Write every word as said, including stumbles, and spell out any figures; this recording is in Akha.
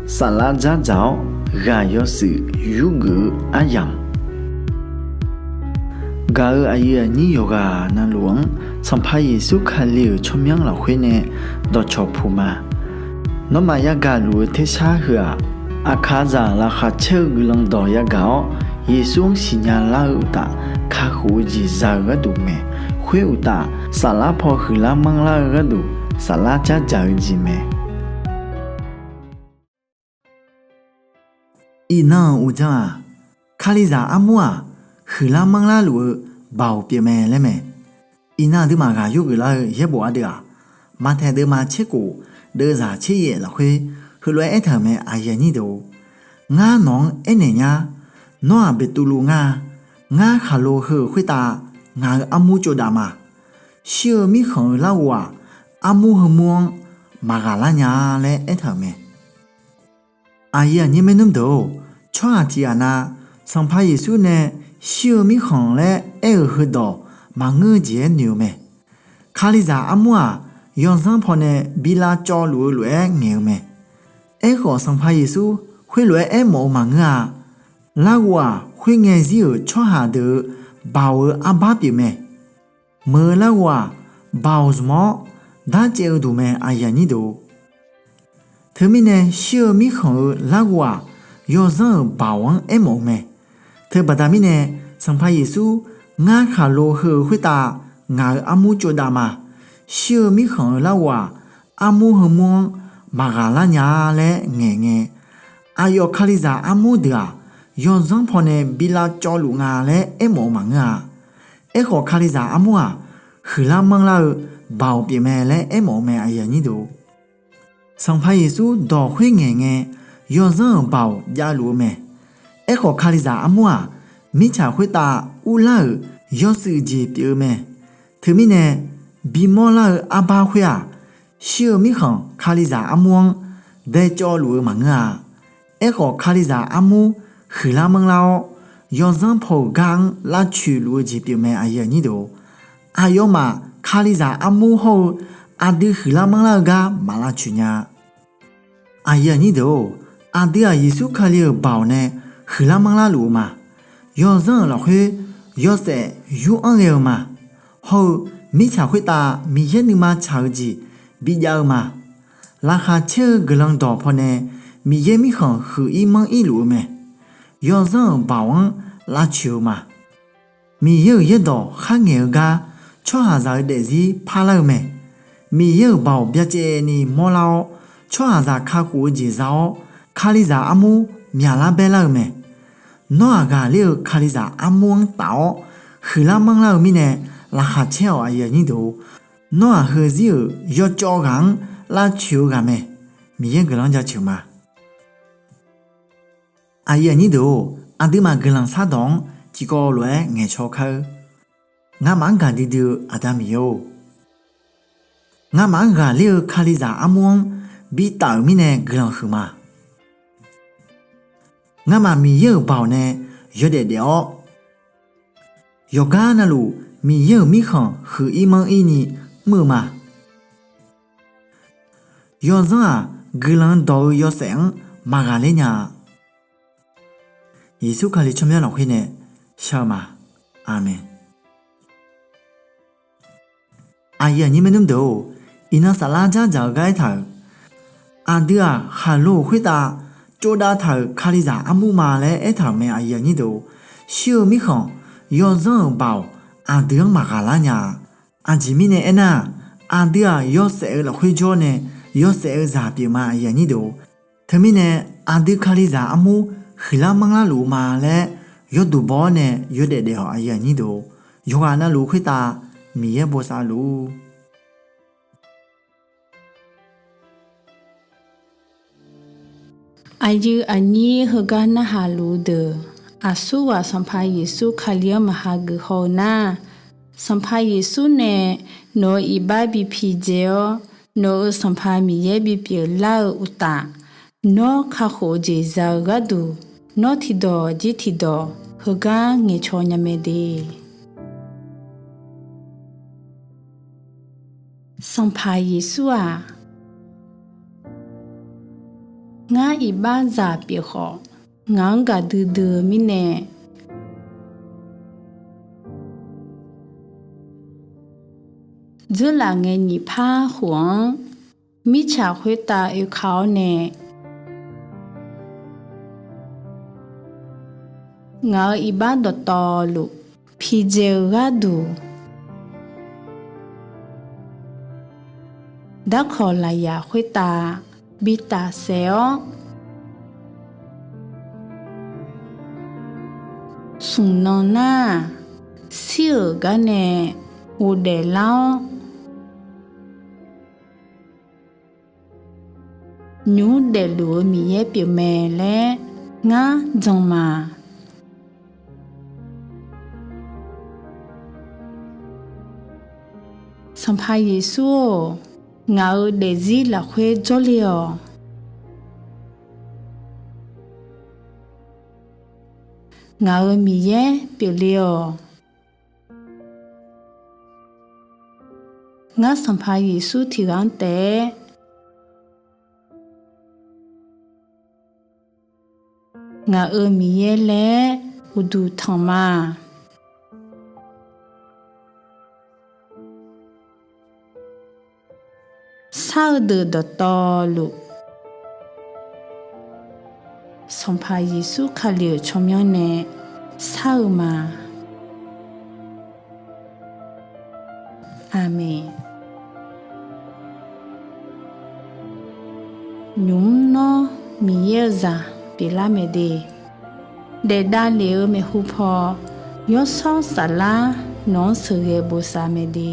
Saflar dzardzaq-awr ghaq yawshuif yurgeuf-eu aryamq, gaq-euq aqyuif aqnyir yawqghaq navluf-anr Sanqpaq Yeqsur Kali-euq tsawrmyanr lafkhoer nae dawqcawq puq ma. Nawmaf yagaq luf-eu tersar heu-aq, aqkaqzaq laqkhaq caer-eu guiqlanq dawq yagaq-awr, Yeqsur-anr siqnya lar-eu uqtaf, kakhof-eu jeq za-eu gharduq mae. Khoer uqtaf, saflar paw huiqlar manrlar-eu gharduq, saflar dzardzaq-eu jeq mae. Iqnan-euq uqdzan-aq, Kalizaq armur-aq, huiqlar manrlar luf-eu baoq pyeufmae laer mae. Iqnan aqduimaf ghaq yurgeuf lar-eu yaerbof ardeuv-aq, Maqtaeq deuvma tserkof deuvzaq tseryaef lafkhoer heulof-aer aertaq-euq mae, aqyuif aqnyir deuq-or, Ngar nawq-anr aernaeq nyar. Nawr-aq Beqtuvluv ngar-a. Ngar khaqlo heu-euq khoertav ngaq-euq armur tsovdav ma. Shir-eu mirkhanq-euq larghov-aq, armur heumur-anr maqghaq lar nya-a laer aertaq-euq mae. Aqyuif aqnyir maernmr deuq-or, tsawrhaq tiqghaq na Sanqpaq Yeqsur nae shir-eu mirkhanq laer aer-euq heudawq maqngeur-eu jeq-aer noeq-eu mae. Kalizaq armur-aq, yawzanr pawnae bi lavcawv luf-eu lof-aer ngaeq-eu mae. Aerkhawf, Sanqpaq Yeqsur khoerlof-aer aermawf-eu maqngeur-a. Larghov-aq, khoerngae zir-euq tsawrhaq deuq-euq baoq-eu arbar pyeufmae. Meuq-eu larghov-aq, baoq zmq-awr darcaev-eu duq mae, aqyuif aqnyir deuq-or. Teumirnae, shir-eu mirkhanq-euq larghov-aq, yawzanr-euq baoq-anr aermawf-eu mae. Teubaqda mirnae, Sanqpaq Yeqsur, Ngar khaqlo heu-euq khoertav ngaq-euq armur tsovdav ma. Shir-eu mirkhanq-euq larghov-aq, armur heumur-anr maqghaq lar nya-a laer ngaeq ngae, aqyawf Kalizaq armur deuq-aq, yawzanr pawnae bi lavcawv luf nga laer aermawf-eu maqngeur-a. Aerkhawf, Kalizaq armur-aq, huiqlar manrlar-eu baoq pyeufmae laer aermawf-eu mae, aqyuif aqnyir deuq-or. Sanqpaq Yeqsur dawq khoer ngaeq ngae, yawzanr-euq baoq javluf-eu mae. Aerkhawf, Kalizaq armur-aq, mirtsaq khoertav urlar-euq yawshuif jeq pyeuf-eu mae. Teumirnae, bimawr lar-eu arbar khoer-aq, shir-eu mirkhanq Kalizaq armur-anr daecawv luf-eu maqngeur-a. Aerkhawf, Kalizaq armur huiqlar manrlar-awr, yawzanr paw-euq gar-anr lavcoeq luf-eu jeq pyeufmae, aqyuif aqnyir deuq-or. Aqyawfmaf Kalizaq armur hawr-eu aqdui huiqlar manrlar-eu gar maq lavcoeq nya-a. Aqyuif aqnyir deuq-or, aqdui-aq Yeqsur Kali-euq baoq nae huiqlar manrlar luf-eu ma. Yawzanr-euq lafkhoer yawshaef yur anr ghae-eu ma. Hawr-eu mirtsaq khoertav Miqyaer nuima tsaq-eu jeq bijav-eu ma. Laqkhaq caer-eu guiqlanq dawq pawnae Miqyaer mirkhanq huiq-ir manr-ir luf-eu mae. Yawzanr-euq baoq-anr lavcoeq-eu ma. Miqyaer-euq yaerdawq kharngaeq-eu gar tsawrhaqzaq-eu daefzir parlar-eu mae. Miqyaer-euq baoq byacaevni mawrlar-awr, tsawrhaqzaq kakhof-eu jeq za-awr, Kalizaq armur myaqlar baerlar-eu mae. Nawr-aq ghaqler-eu Kalizaq armur-anr taf-awr huiqlar manrlar-eu mirnae laqkhaq caer-awq, aqyuif aqnyir deuq-or. Nawr-aq heuzir-euq yawcawv ghaq-anr lavcoeq-eu ghaq mae. Miqyaer guiqlanq-anr jaceuq ma. Aqyuif aqnyir deuq-or, aqduimaf guiqlanq shardawq-anr tiqkawv lof-aer ngaeqcaw kar-eur. Ngamaf-anr gaqdui dui-eu Aqda Miqyaer-or, ngamaf-anr ghaqler-eu Kalizaq armur-anr bitaf-euq mirnae guiqlanq huiqma. Ngamaf Miqyaer-euq baoq nae yawdaef daef-awr, yawqgar navluf Miqyaer-euq mirkhanq huiq-ir manr-ir ni mr-eu ma. Yawzanr-aq, guiqlanq dawq-eu yawshaef-anr maqghaqler nya-a. Yeqsur Kali tsawrmyanr lafkhoer nae shar-eu ma. Aqmeq. Aqyuif aqnyir maernmr deuq-or, iqnan saflar dzardzaq-eu gar aertaq-euq, aqdui-aq khaqlo-euq khoertav tsovdav taq-euq Kalizaq armur ma laer aertaq-euq mae, aqyuif aqnyir deuq-or. Shir-eu mirkhanq, yawzanr-euq baoq aqdui-anr maqghaqlar nya-a. Aqjeq mirnae aernar-aq, aqdui-aq yawshaef-eu lafkhoer jawr nae yawshaef-eu zaq pyeuf ma, aqyuif aqnyir deuq-or. Teumirnae, aqdui Kalizaq armur huiqlar manrlar luf-eu ma laer yawduq baw-awr nae yawdaef daef-awq, aqyuif aqnyir deuq-or. Yawqghaq navluf khoertav Miqyaer bosav luf-ur. Aqyuif aqnyir heugar narhaq luf-eu deuq, aqsurghaq Sanqpaq Yeqsur Kali-anr maqha geuf haw-eu nar, Sanqpaq Yeqsur nae nawq-euq iqbax bi pidzae-awr, nawq-euq Sanqpaq Miqyaer bipyeuf lar-eu uqtaf, nawr kakhof-eu jeq za-eu gharduq, nawr tiqdawq jir tiqdawq heugar ngaeqcaw nya mae de. Sanqpaq Yeqsur-aq, Ngar iqbaxzaq pyeuf khawf, ngaq-anr gaqdui dui-eu mirnae, dzeurlaf ngae nyiq par khof-anr mirtsaq khoertav oeka-awr nae, ngaq-euq iqbax dawqtawvluf pidzae-eu gharduq, darkawq lafyaq khoertav bi tafsaef-awr, smq nan nar-aq, shir-euq gar nae ghofdaef lar-awr, nymq mr daefluf-eu Miqyaer pyeufmae laer ngar jan ma. Sanqpaq Yeqsur-or, ngaq-euq daefzir lafkhoer jawrle-awq. Ngaq-euq Miqyaer pyeufle-awq. Ngar Sanqpaq Yeqsur tiqghaq-anr taef-aer ngaq-euq Miqyaer laer uqduq tanq ma. Shar-eu deuq dawqtawvluf, Sanqpaq Yeqsur Kali-euq tsawrmyanr nae shar-eu ma. Aqmeq. Nymq mr nawr Miqyaer-eu zaq pyeuflar mae de. Daef davlef-eu maeqhu paw, Yawshawr Saflar nawq-anr sheuqghae bosav mae de.